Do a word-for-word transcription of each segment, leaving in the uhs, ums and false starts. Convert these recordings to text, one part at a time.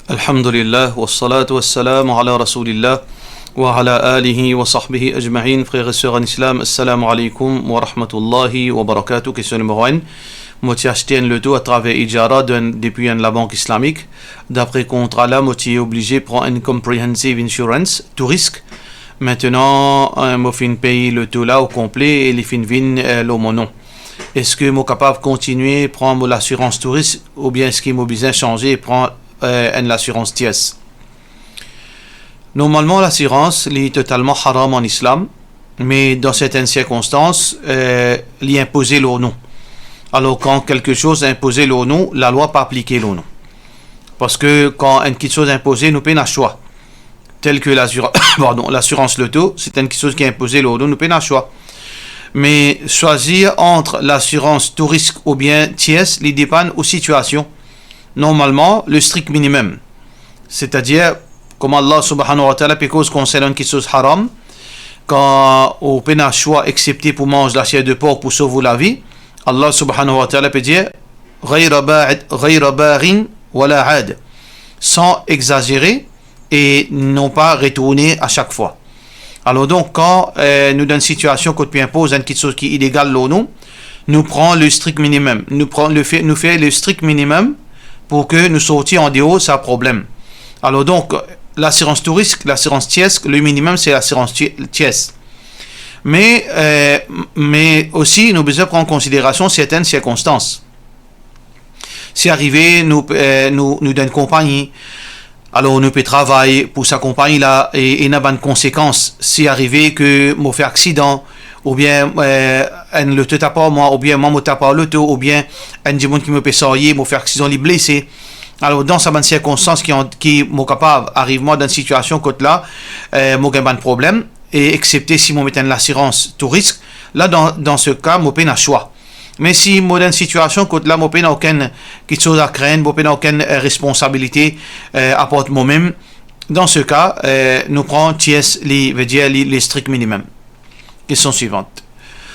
Alhamdulillah, wassalatu wassalamu ala Rasoulillah, wa ala alihi wa sahbihi ajma'in. Frer e ser an Islam, assalamu alaikum wa rahmatullahi wa barakatuh. Kestion nimero enn. Mo ti aste enn loto atraver ijara dan, depi enn labank islamik. Dapre kontra la, mo ti oblize pran enn comprehensive insurance, tou risk. Aster, eh, mo finn pey loto la o konple e li finn vinn, eh, lor mo non. Eski mo kapav kontigne pran mo lasirans tou risk oubien eski mo bizin sanze e pran, eh, enn lasirans tiers? Normalman, lasirans, li totalman haram an Islam, me dan sertenn sirkonstans, eh, li inpoze lor nou. Alor, kan kiksoz inpoze lor nou, lalwa pa aplike lor nou. Parski kan enn kiksoz inpoze, nou pena swa. Tel ki lasira-, pardon, lasirans loto, se enn kiksoz ki inpoze lor nou, nou pena swa. Me swazir ant lasirans tou risk oubien tiers, li depann ou sitiasion. Normalman, le strict minimum. Setadir, kouma Allah subhanahu wa ta'ala pe koz konsernan kiksoz haram, kan ou pena swa exsepte pou manz laser de pork pou sov ou lavi, Allah subhanahu wa ta'ala pe dir, "Ghayra ba'id, ghayra baghin wala 'ad." San exazere e non pa retourne a sak fwa. Alor donk, kan, eh, nou dan enn sitiasion kot pe inpoz enn kiksoz ki ilegal lor nou, nou pran le strict minimum. Nou pran le fe-, nou fer le strict minimum pou ki nou sorti an deor sa problem. Alor donk, lasirans tou risk, lasirans tiers, le minimum se lasirans ti-, tiers. Me, eh, me osi, nou bizin pran an konsiderasion sertenn sirkonstans. Si arive nou, eh, nou, nou dan enn konpagni, alor nou pe travay pou sa konpagni la, e, e ena bann konsekans. Si arive ki mo fer aksidan, oubien, eh, enn loto tap ar mwa, oubien mwa mo tap ar loto, oubien enn dimoun ki mo pe sarye, mo fer aksidan, li blese. Alor, dan sa bann sirkonstans ki an-, ki mo kapav ariv mwa dan enn sitiasion kot la, eh, mo gagn bann problem, e exsepte si mo met enn lasirans tou risk, la, dan, dan se ka, mo pena swa. Me si mo dan enn sitiasion kot la mo pena okenn kiksoz a krenn, mo pena okenn, eh, responsabilite, eh, apar momem, dan se ka, eh, nou pran tiers, li ve dir li, le strict minimum. Kestion swivant.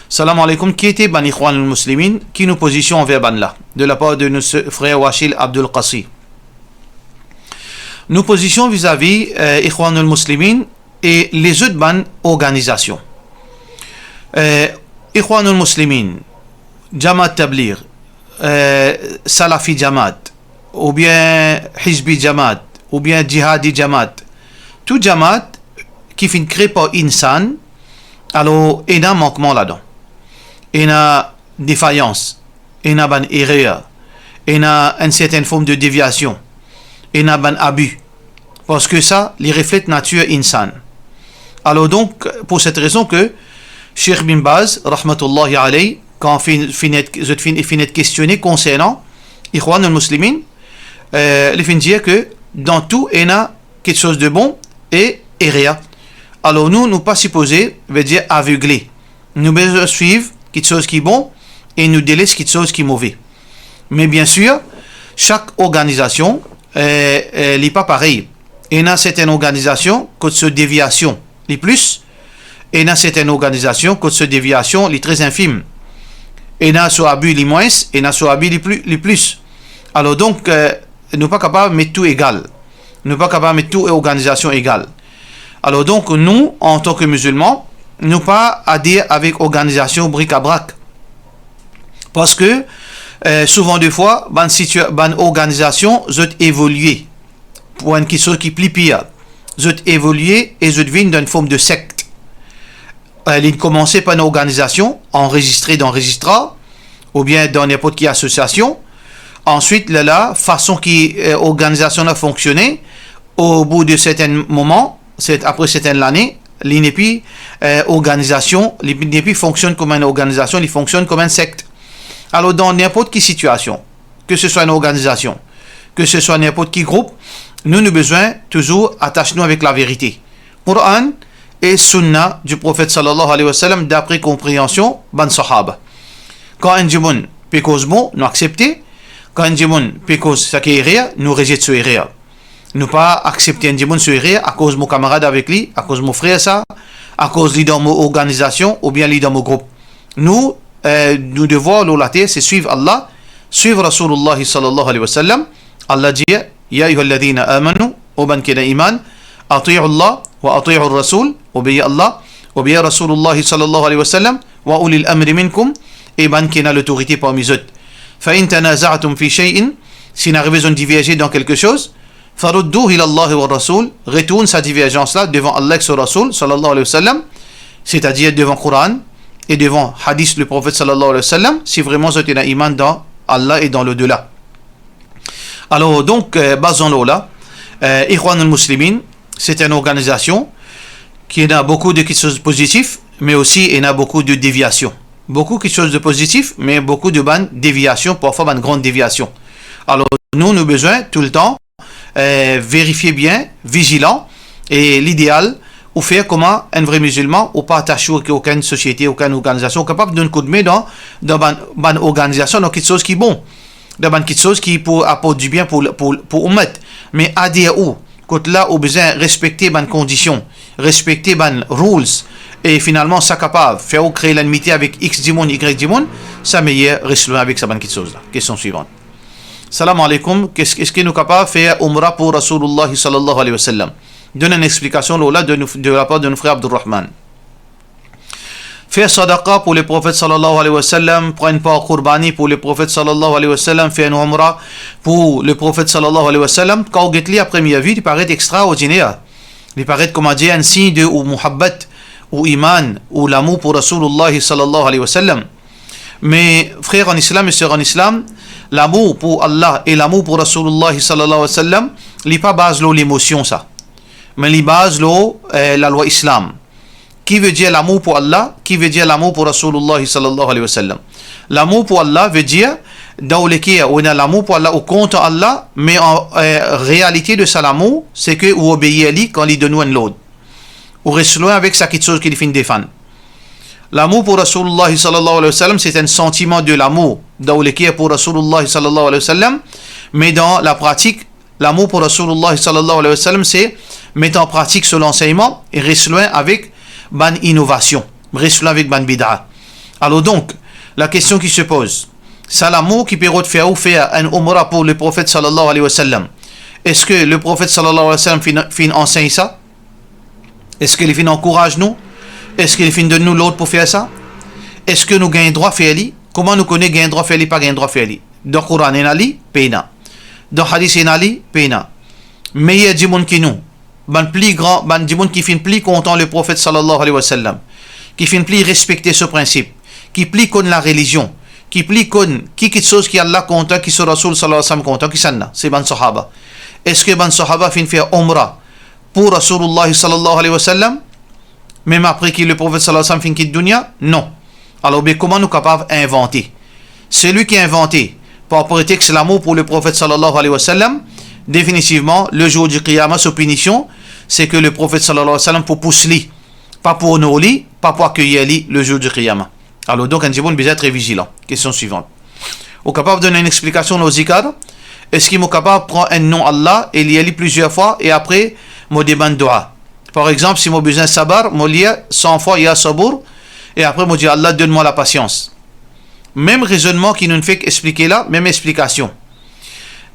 Salam alaikum, ki ete bann Ikhwanul Muslimin, ki nou pozision anver bann la? De la par de nou se-, frer Washil Abdul Qasi. Nou pozision vizavi, eh, Ikhwanul Muslimin, e lezot bann organizasion. Eh, Ikhwanul Muslimin, Jamaat Tabligh, eh, Salafi Jamaat, oubien Hizbi Jamaat, oubien Jihadi Jamaat, tou Jamaat ki finn kre par insan, alor ena mankman ladan. Ena defayans, ena bann erer, ena enn sertenn form de deviasion, ena bann abi. Parski sa, li reflet natir insan. Alor donk, pou set rezon ki Sheikh Bin Baz, rahmatullahi alayh, kan finn, finn et, zot finn, finn et kestione konsernan Ikhwanul Muslimin, eh, li finn dir ki dan tou ena kiksoz de bon e erer. Alor nou, nou pa sipoze, ve dir, avegle. Nou bizin swiv kiksoz ki bon e nou deles kiksoz ki move. Me biensir, sak organizasion, eh, eh, li pa parey. Ena sertenn organizasion kot so deviasion li plis, ena sertenn organizasion kot so deviasion li tre infim, ena so abi li mwins, ena so abi li pli, li plis. Alor donk, eh, nou pa kapav met tou egal. Nou pa kapav met tou organizasion egal. Alor donk, nou, antan ki mizilman, nou pa ader avek organizasion brikabrak. Parski, eh, souvan defwa, bann sitia-, bann organizasion, zot evolie pou enn kiksoz ki pli pir. Zot evolie e zot vinn dan enn form de sekt. Eh, li komanse par enn organizasion anrezistre dan rezistrar, oubien dan ninport ki asosiasion. Answit, lerla, fason ki, eh, organizasion la fonksione, o bout de sertenn moman, set-, apre sertenn lane, li nepli, eh, organizasion, li nepli fonksionn kouma enn organizasion, li fonksionn kouma enn sekt. Alor, dan ninport ki sitiasion, ki se swa enn organizasion, ki se swa ninport ki group, nou, nou bizin touzour atas nou avek laverite. Koran e Sunna du Prophète sallallahu alayhi wa sallam dapre konpreansion bann sahaba. Kan enn dimoun pe koz bon, nou aksepte. Kan enn dimoun pe koz seki erer, nou rezet so erer. Nou pa aksepte enn dimoun so erer akoz mo kamarad avek li, akoz mo frer sa, akoz li dan mo organizasion oubien li dan mo group. Nou, eh, nou devwar lor later, se swiv Allah, swiv Rasoulullah sallallahu alayhi wa sallam. Allah dir, Ya ayyuhalladhina amanu, o bann ki ena iman, ati'u Allah wa ati'u Rasul, obeir Allah, obeir Rasulullah sallallahu alayhi wa sallam, wa ulil amri minkum, e bann ki ena lotorite parmi zot. Fa in tanaza'tum fi shay'in, si ena arive zot diverze dan kelke soz, farudduhu ila Allahi wa Rasul, retourn sa diverzans la devan Allah ek so Rasul, sallallahu alayhi wa sallam, setadir devan Koran e devan hadis le Profet sallallahu alayhi wa sallam, si vreman zot ena iman dan Allah e dan lodela. Alor, donk, euh, bazan lor la, euh, Ikhwanul Muslimin, c'est une organisation qui a beaucoup de quelque chose de positif, mais aussi il y a beaucoup de déviations. Beaucoup quelque chose de positif, mais beaucoup de bann déviations, parfois bann grann déviasion. Alor, nou, nou bizin toultan, euh, verifie bien, vizilan, e lideal, ou fer kouma enn vre mizilman, ou pa atas ou ek okenn sosiete, okenn organizasion, ou kapav donn koudme dan, dan bann, bann organizasion, dan kiksoz ki bon, dan bann kiksoz ki pou aport dibien pou, pou, pou oumet. Me ader ou, kot la ou bizin respekte bann kondision, respekte bann rules, e finalman sa kapav fer ou kree lennmite avek X dimoun, Y dimoun, sa meyer res lwin avek sa bann kiksoz la. Kestion swivan. Salam aleykoum, es-, eski nou kapav fer Umra pou Rasoulullah sallallahu alayhi wa sallam? Donn enn explikasion lor la de nou, de lapar de nou frer Abdurrahman. Fer sadaqa pou le Profet sallallahu alayhi wa sallam, pran enn par kourbani pou le Profet sallallahu alayhi wa sallam, fer enn Umra pou le Profet sallallahu alayhi wa sallam, kan ou get li a premie vi, li paret extraordiner. Li paret, kouma dir, enn sign de ou muhabbat, ou iman, ou lamour pou Rasoulullah sallallahu alayhi wa sallam. Me frer an Islam e ser an Islam, lamour pou Allah e lamour pou Rasoulullah sallallahu alayhi wa sallam, li pa baz lor lemosion sa. Me li baz lor, eh, lalwa Islam. Ki ve dir lamour pou Allah, ki ve dir lamour pou Rasoulullah sallallahu alayhi wa sallam. Lamour pou Allah ve dir, dan ou leker, ou ena lamour pou Allah, ou kontan Allah, me an, eh, realite de sa lamour, se ke ou obeir li kan li donn ou enn lord. Ou res lwin avek sa kiksoz ki li finn defann. Lamour pou Rasoulullah sallallahu alayhi wa sallam, se enn santiman de lamour dan ou leker pou Rasoulullah sallallahu alayhi wa sallam, me dan lapratik, lamour pou Rasoulullah sallallahu alayhi wa sallam, se met an pratik so lansegnman e res lwin avek bann inovasion, res lwin avek bann bid'a. Alor donk, la kestion ki se poz, sa lamour ki pe rod fer ou fer enn Umra pou le Profet sallallahu alayhi wa sallam, eski le Profet sallallahu alayhi wa sallam finn, finn ansegn sa? Eski li finn ankouraz nou? Eski li finn donn nou lord pou fer sa? Eski nou gagn drwa fer li? Kouma nou kone gagn drwa fer li, pa gagn drwa fer li? Dan Koran ena li? Pena. Dan hadis ena li? Pena. Meyer dimoun ki nou, bann pli gran, bann dimoun ki finn pli kontan le Profet sallallahu alayhi wa sallam, ki finn pli respekte so prinsip, ki pli konn larelizion, ki pli konn ki kiksoz ki Allah kontan, ki so Rasoul sallallahu alayhi wa sallam kontan, kisannla? Se bann sahaba. Eski bann sahaba finn fer Umra pou Rasoulullah sallallahu alayhi wa sallam, mem apre ki le Profet sallallahu alayhi wa sallam finn kit dunya? Non. Alor be kouma nou kapav invante? Selwi ki invante par pretex lamour pou le Profet sallallahu alayhi wa sallam, definitivman, le zour di Qiyama, so pinision, se ke le Profet sallallahu alayhi wa sallam pou pous li, pa pou onor li, pa pou akeyir li le zour di Qiyama. Alor donk, enn dimoun bizin tre vizilan. Kestion swivan. Ou kapav donn enn explikasion lor zikar? Eski mo kapav pran enn non Allah e lir li plizier fwa e apre mo demann dua? Par exanp, si mo bizin sabar, mo lir san fwa Ya Sabour e apre mo dir, Allah, donn mwa lapasians. Mem rezonnman ki nou fek explike la, mem explikasion.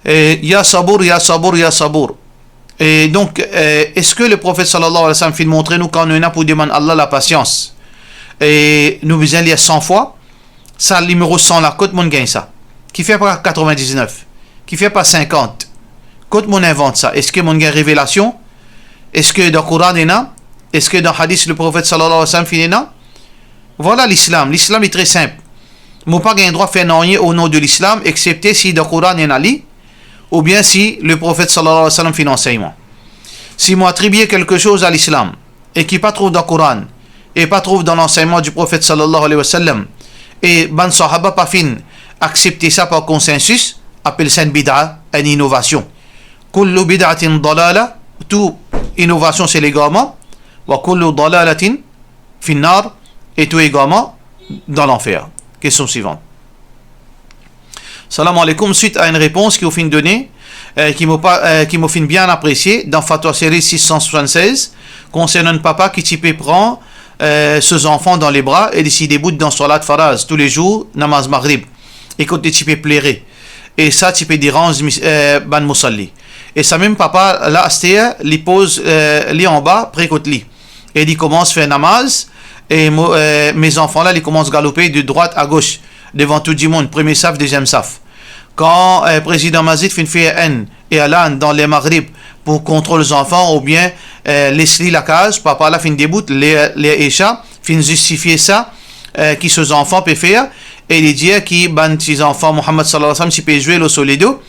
E, Ya Sabour, Ya Sabour, Ya Sabour. E donk, eh, eski le Profet sallallahu alayhi wa sallam finn montre nou kan nou ena pou demann Allah lapasians, e nou bizin lir san fwa? Sa nimero san la, kot monn gagn sa? Kifer pa katrevin-diznef? Kifer pa sinkant? Kot monn invant sa? Eski monn gagn revelasion? Eski dan Koran ena? Eski dan hadis le Profet sallallahu alayhi wa sallam finn ena? Vwala Lislam. Lislam li tre sinp. Mo pa gagn drwa fer nanye o non de Lislam, exsepte si dan Koran ena li, oubien si le Profet sallallahu alayhi wa sallam finn ansegn mwa. Si mo atribie kelke soz a Lislam e ki pa trouv dan Koran e pa trouv dan lansegnman di Profet sallallahu alayhi wa sallam, e bann sahaba pa finn aksepte sa par konsensis, apel sa enn bid'a, enn inovasion. Kullu bid'atin dalala, tou inovasion se legarman, wa kullu dalalatin finnar, e tou egarman dan lanfer. Kestion swivan. Salam aleykoum, swit a enn repons ki ou finn done, eh, ki mo pa, eh, ki mo finn bien apresie dan Fatwa Seri sis san swasann-sez, konsernan enn papa ki ti pe pran, eh, so zanfan dan lebra e li ti debout dan swalat faraz toulezour, namaz Maghrib, e kot li ti pe plere, e sa ti pe deranz mis-, eh, bann mosalli. E sa mem papa la, aster, li poz, eh, li anba, pre kot li. E li koumans fer namaz, e mo, eh, me zanfan la, li koumans galoupe de drwat a gos, devan tou dimoun, premie saf, deziem saf. Kan, eh, prezidan masjid finn fer enn elan dan ler Magrib pou kontrol zanfan oubien, eh, les li lakaz, papa la finn debout, ler, ler Isha, finn zistifie sa, eh, ki so zanfan pe fer, e li dir ki bann ti zanfan Muhammad sallallahu alayhi wa sallam ti pe zwe lor so ledo,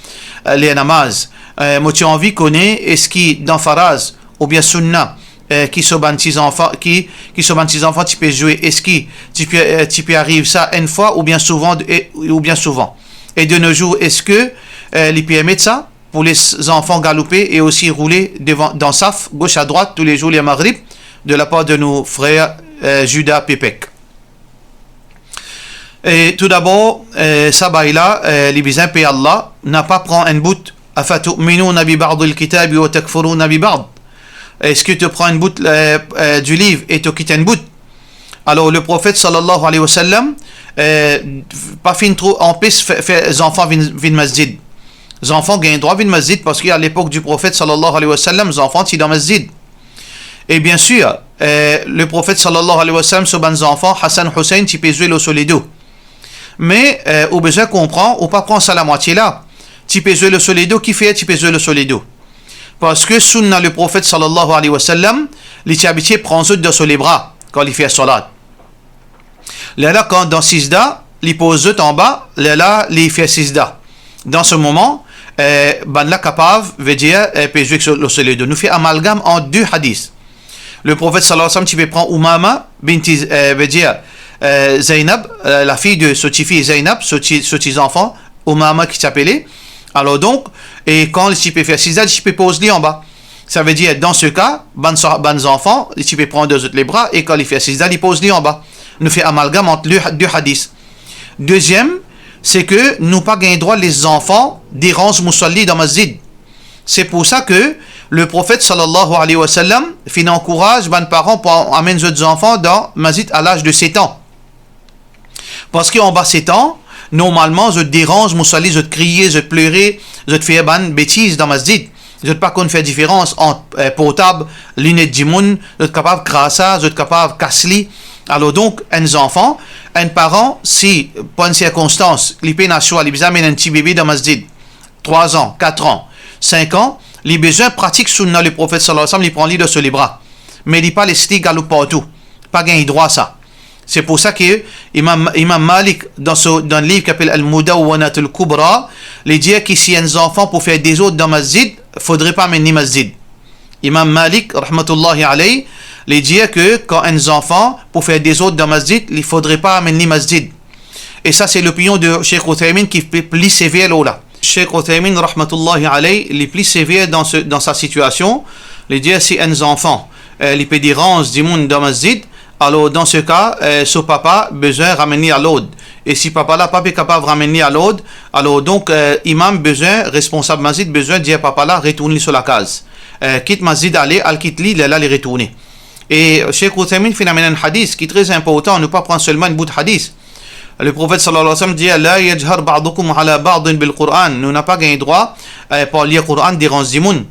eh, ler namaz. Eh, mo ti anvi kone eski dan faraz oubien sunna, eh, ki so bann ti zanfan, ki, ki so bann ti zanfan ti pe zwe, eski ti pe, eh, ti pe ariv sa enn fwa oubien souvan, e, oubien souvan? E de nos jours, eski, eh, li permet sa pou les zanfan galoupe e osi roule devan, dan saf, gos a drwat, toulezour ler Magrib, de la par de nou frer, eh, Juda Pepek? E toudabor, eh, sa bay la, eh, li bizin pe Allah, na pa pran enn bout, "Afatu'minuna bi ba'dil kitabi wa takfuruna bi ba'd?" Eski to pran enn bout, eh, eh, di liv e to kit enn bout? Alor, le profet sallallahu alayhi wa sallam, eh, pa finn tro anpes fer, fer zanfan vinn, vinn masjid. Zanfan gagn drwa vinn masjid, parski a lepok di profet sallallahu alayhi wa sallam, zanfan ti dan masjid. E bien sir, eh, le profet sallallahu alayhi wa sallam, so bann zanfan, Hasan, Husein, ti pe zwe lor so ledo. Me, eh, ou bizin konpran, ou pa pran sa lamwatie la. Ti pe zwe lor so ledo, kifer ti pe zwe lor so ledo? Parski sunna le profet sallallahu alayhi wa sallam, li ti abitie pran zot dan so lebra kan li fer salat. Lerla kan dan sizda, li poz zot anba, lerla li fer sizda. Dan se moman, eh, bann la kapav, vedir, eh, pe zwe ek so, lor so ledo. Nou fer amalgam ant de hadis. Le profet sallallahu alayhi wa sallam ti pe pran Umama binti, eh, vedir, eh, Zainab, eh, lafi de so tifi Zainab, so ti, so ti zanfan, Umama ki ti apele. Alor donk, e kan li ti pe fer sizda, li ti pe poz li anba. Savedir, dan se ka, bann sa-, bann zanfan, li ti pe pran dan zot lebra, e kan li fer sizda, li poz li anba. Nou fer amalgam ant le, de hadis. Deziem, se ke nou pa gagn drwa les zanfan deranz musalli dan masjid. Se pou sa ke le profet sallallahu alayhi wa sallam finn ankouraz bann paran pou amenn zot zanfan dan masjid a laz de set an. Parski anba set an, normalman, zot deranz musalli, zot kriye, zot plere, zot fer bann betiz dan masjid. Zot pa konn fer diferans ant, eh, portab, linet dimoun, zot kapav kraz sa, zot kapav kas li. Alor donk, enn zanfan, enn paran, si, par enn sirkonstans, li pena swa, li bizin amenn enn ti bebe dan masjid, trwa an, kat an, sink an, li bizin pratik sunna le profet sallallahu alayhi wa sallam, li pran li dan so lebra. Me li pa les li galoup partou. Pa gagn drwa sa. Se pou sa ke Imam, Imam Malik, dan so, dan liv ki apel Al-Mudawwanatul Kubra, li dir ki si enn zanfan pou fer dezord dan masjid, fodre pa amenn li masjid. Imam Malik, rahmatullahi alayh, li dir ke kan enn zanfan pou fer dezord dan masjid, li fodre pa amenn li masjid. E sa, se lopinion de Sheikh Uthaymin ki pe pli sever lor la. Sheikh Uthaymin, rahmatullahi alayh, li pli sever dan se, dan sa sitiasion. Li dir si enn zanfan, eh, li pe deranz dimoun dan masjid, alor dan se ka, eh, so papa bizin ramenn li a lord. E si papa la pa pe kapav ramenn li a lord, alor donk, eh, imam bizin, responsab masjid bizin dir papa la retourn li so lakaz. Eh, kit masjid ale, al kit li, lerla li retourne. E Sheikh Uthaymin finn amenn enn hadis ki tre inportan, nou pa pran selman enn bout hadis. Le profet sallallahu alayhi wa sallam dir, "La yajhar ba'dukum ala ba'din bil Qur'an." Nou napa gagn drwa, eh, par lir Qur'an deranz dimoun.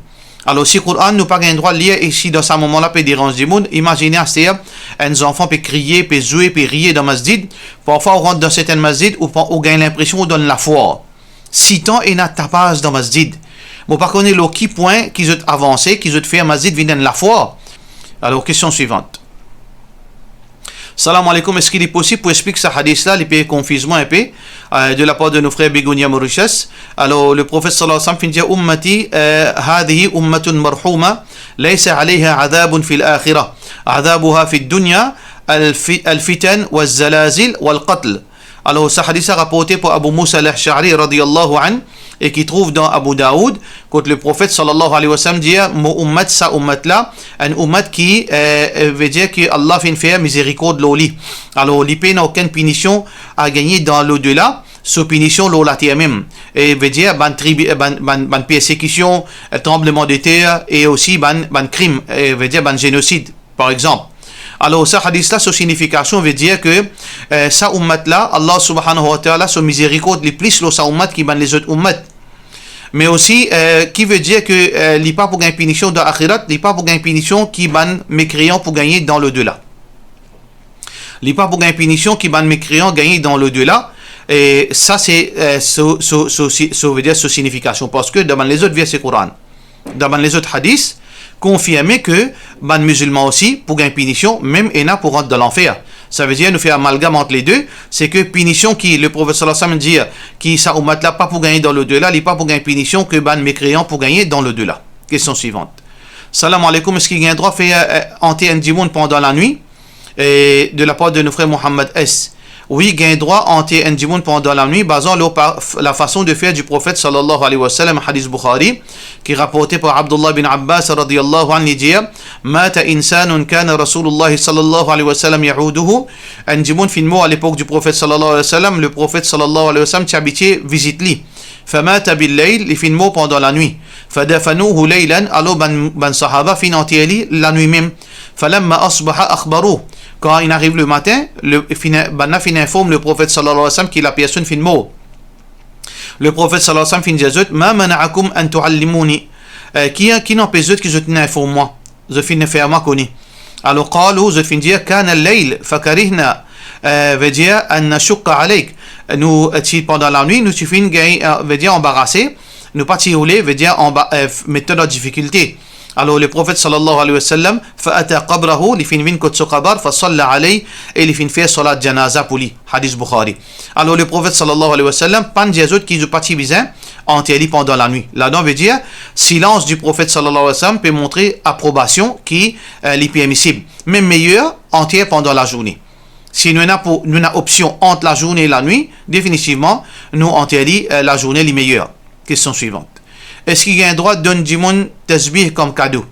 Alor, si Qur'an nou pa gagn drwa lir, e si dan sa moman la pe deranz dimoun, imazine aster, enn zanfan pe kriye, pe zwe, pe riye dan masjid. Parfwa ou rant dan sertenn masjid, ou pa, ou gagn linpresion ou dan lafwar. Sitan ena tapaz dan masjid. Mo pa kone lor ki pwin ki zot avanse, ki zot fer masjid vinn enn lafwar. Alor, kestion swivant. Salam aleykoum, eski li posib pou explik sa hadis la, li pe konfiz mwa inpe, eh, de lapar de nou frer Begonia Mauritius. Alor, le profet sallallahu alayhi wa sallam finn dir, "Ummati, eh, hadhihi ummatun marhuma, laysa alayha adhabun fil akhirah, adhabuha fid dunya, al fi-, al fitan, waz zalazil, wal qatl." Alor, sa hadis la raporte par Abu Musa al-Ash'ari radiyallahu anhu, e ki trouv dan Abu Daoud, kot le profet sallallahu alayhi wa sallam dir, "Mo ummat, sa ummat la, enn ummat ki, eh, eh, vedir ki Allah finn fer mizerikord lor li. Alor, li pena okenn pinision a gagne dan lodela, so pinision lor later mem." E vedir bann tribi-, eh, bann, bann, bann persekision, eh, tranbleman de ter, e osi bann, bann krim, eh, vedir bann zenosid, par exanp. Alor, sa hadis la, so signifikasion vedir ke, eh, sa ummat la, Allah subhanahu wa ta'ala, so mizerikord li plis lor sa ummat ki bann lezot ummat. Me osi, eh, ki ve dir ke, eh, li pa pou gagn pinision dan axirat, li pa pou gagn pinision ki bann mekreyan pou gagne dan lodela. Li pa pou gagn pinision ki bann mekreyan gagne dan lodela. E sa se, eh, so, so, so, si, so, ve dir so signifikasion, parski dan bann lezot verse Koran, dan bann lezot hadis, konfirme ke bann mizilman osi pou gagn pinision, mem ena pou rant dan lanfer. Sa ve dir nou fer amalgam ant le de, se ke pinision ki Leprofet sallallahu alayhi wa sallam dir ki sa oumat la pa pou gagne dan lodela, li pa pou gagn pinision ke bann mekreyan pou gagne dan lodela. Kestion swivant. Salam aleykoum, eski gagn drwa fer, eh, anter enn dimoun pandan lanwit? E de lapar de nou frer Mohammad S. Wi, gagn drwa anter enn dimoun pandan lanwit, bazan lor pa, lafason de fer di Profet sallallahu alayhi wa sallam, hadis Bukhari, ki raporte par Abdullah bin Abbas radiyallahu anhu, li dir, "Mata insanun kana Rasulullah sallallahu alayhi wa sallam ya'uduhu." Enn dimoun finn mor alepok di Profet sallallahu alayhi wa sallam, Leprofet sallallahu alayhi wa sallam ti abitie vizit li. Famata bil-layl, li finn mor pandan lanwit. Fadafanuhu laylan, alor bann, bann sahaba finn anter li lanwit mem. Falamma asbaha akhbaruh. Kan inn ariv lematin, le, finn, bannla finn inform Leprofet sallallahu alayhi wa sallam ki lapersonn finn mor. Leprofet sallallahu alayhi wa sallam finn dir zot, "Ma mana'akum an tu'allimuni?" Eh, ki, ki inn anpes zot ki zot inn inform mwa? Zot finn fer mwa kone. Alor, qalu, zot finn dir, "Kana al-layl, fakarihna, eh, ve dir, an nashukka alayk." Nou, eh, ti pandan lanwit, nou ti finn gagn, eh, ve dir anbarase, nou pa ti oule, ve dir anba-, eh, f-, met twa dan difikilte. Alor, Leprofet sallallahu alayhi wa sallam, fa ata qabrahu, li finn vinn kot so kabar, fa salla alayh, e li finn fer salat janaza pou li. Hadis Bukhari. Alor, Leprofet sallallahu alayhi wa sallam pa'nn dir zot ki zot pa ti bizin anter li pandan lanwit. Ladan ve dir, silans di Profet sallallahu alayhi wa sallam pe montre aprobasion ki, eh, li permisib. Me meyer, anter pandan lazourne. Si nou ena pou, nou ena opsion ant lazourne e lanwit, definitivman, nou anter li, eh, lazourne li meyer. Kestion swivant. Eski gagn drwa donn dimoun tasbih kom kado?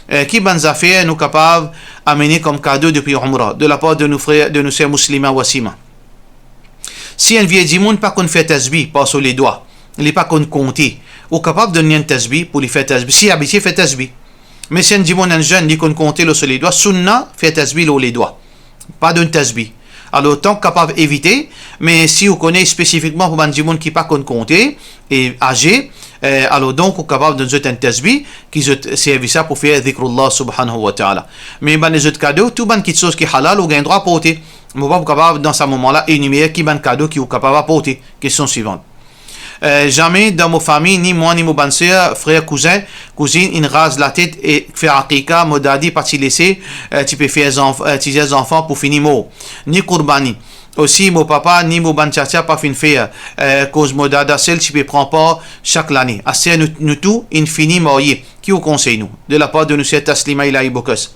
Eh, ki bann zafer nou kapav amene kom kado depi Umra, de lapar de nou frer, de nou ser Muslima Wasima? Si enn vie dimoun pa konn fer tasbih par so ledwa, li pa konn konte, ou kapav donn li enn tasbih pou li fer tasbih, si abitie fer tasbih. Me si enn dimoun, enn zenn, li konn konte lor so ledwa, sunna fer tasbih lor ledwa. Pa donn tasbih. Alor, tank kapav evite, me si ou kone spesifikman pou bann dimoun ki pa konn konte e aze, eh, alor donk ou kapav donn zot enn tasbih ki zot servi sa pou fer zikrullah subhanahu wa ta'ala. Me bann lezot kado, tou bann kitsoz ki halal, ou gagn drwa porte. Mo pa pou kapav dan sa moman la enimere ki bann kado ki ou kapav aporte. Kestion swivant. Eh, zame dan mo fami, ni mwa, ni mo bann ser, frer, kouzin, kouzinn, inn raz latet e fer akika, mo dadi pa ti lese, eh, ti pe fer zanf-, eh, ti zer zanfan pou fini mor. Ni kourbani. Osi, mo papa, ni mo bann tiatia pa finn fer, eh, koz mo dada sel ti pe pran par sak lane. Aster nou, nou tou inn fini marye. Ki ou konsey nou? De lapar de nou ser Taslima Ilahi Bokas.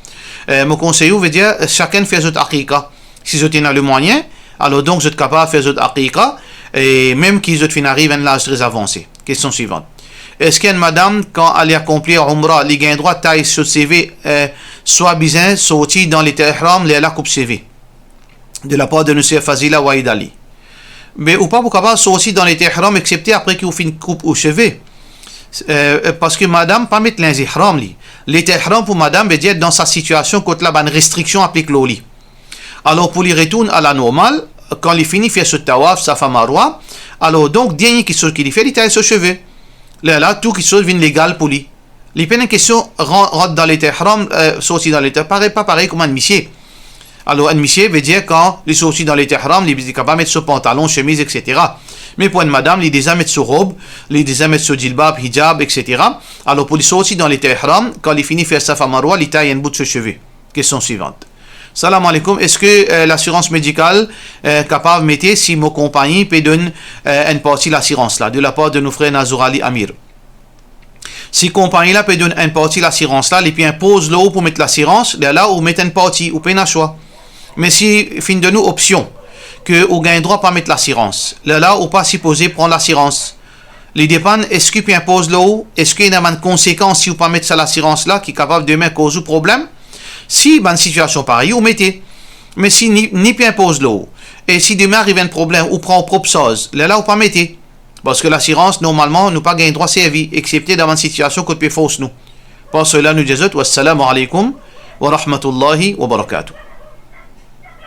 Eh, mo konsey ou, ve dir, sakenn fer zot akika. Si zot ena lemwayin, alor donk zot kapav fer zot akika, e mem ki zot finn ariv enn laz tre avanse. Kestion swivant. Eski enn madam, kan al akonplir Umra, li gagn drwa tay so seve, eh, swa bizin sorti dan leta ihram, lerla koup seve? De lapar de nou ser Fazila Waid Ali. Me ou pa pou kapav sorti dan leta ihram, exepte apre ki ou finn koup ou seve. Eh, parski madam pa met linz ihram li. Leta ihram pou madam, ve dir dan sa sitiasion kot la bann restriksion aplik lor li. Alor, pou li retourn a la normal, kan li fini fer so tawaf, Safa Marwa, alor donk, dernie kitsoz ki li fer, li tay so seve. Lerla, tou kitsoz vinn legal pou li. Li pena kestion ran-, rant dan leta ihram, eh, sorti dan leta, parey, pa parey kouma enn misie. Alor, enn misie, ve dir, kan li sorti dan leta ihram, li, li kapav met so pantalon, semiz, etsetera. Me pou enn madam, li deza met so rob, li deza met so jilbab, hijab, etsetera. Alor, pou li sorti dan leta ihram, kan li fini fer Safa Marwa, li tay enn bout so seve. Kestion swivant. Salam aleykoum. Eski, eh, lasirans medikal, eh, kapav mete si mo konpagni pe donn, eh, enn parti lasirans la, de lapar de nou frer Nazour Ali Amir? Si konpagni la pe donn enn parti lasirans la, li pe inpoz lor ou pou met lasirans, lerla ou met enn parti, ou pena swa. Me si finn donn ou opsion ke ou gagn drwa pa met lasirans, lerla ou pa sipoze pran lasirans. Li depann eski pe inpoz lor ou, eski ena bann konsekans si ou pa met sa lasirans la ki kapav demin koz ou problem. Si bann sitiasion parey, ou mete. Me si ni, ni pe inpoz lor ou, e si demin ariv enn problem, ou pran ou prop sarz, lerla ou pa mete. Parski lasirans, normalman, nou pa gagn drwa servi, exepte dan bann sitiasion kot pe fors nou. Par sela, nou dir zot, wassalamu aleykoum wa rahmatullahi wa barakatuh.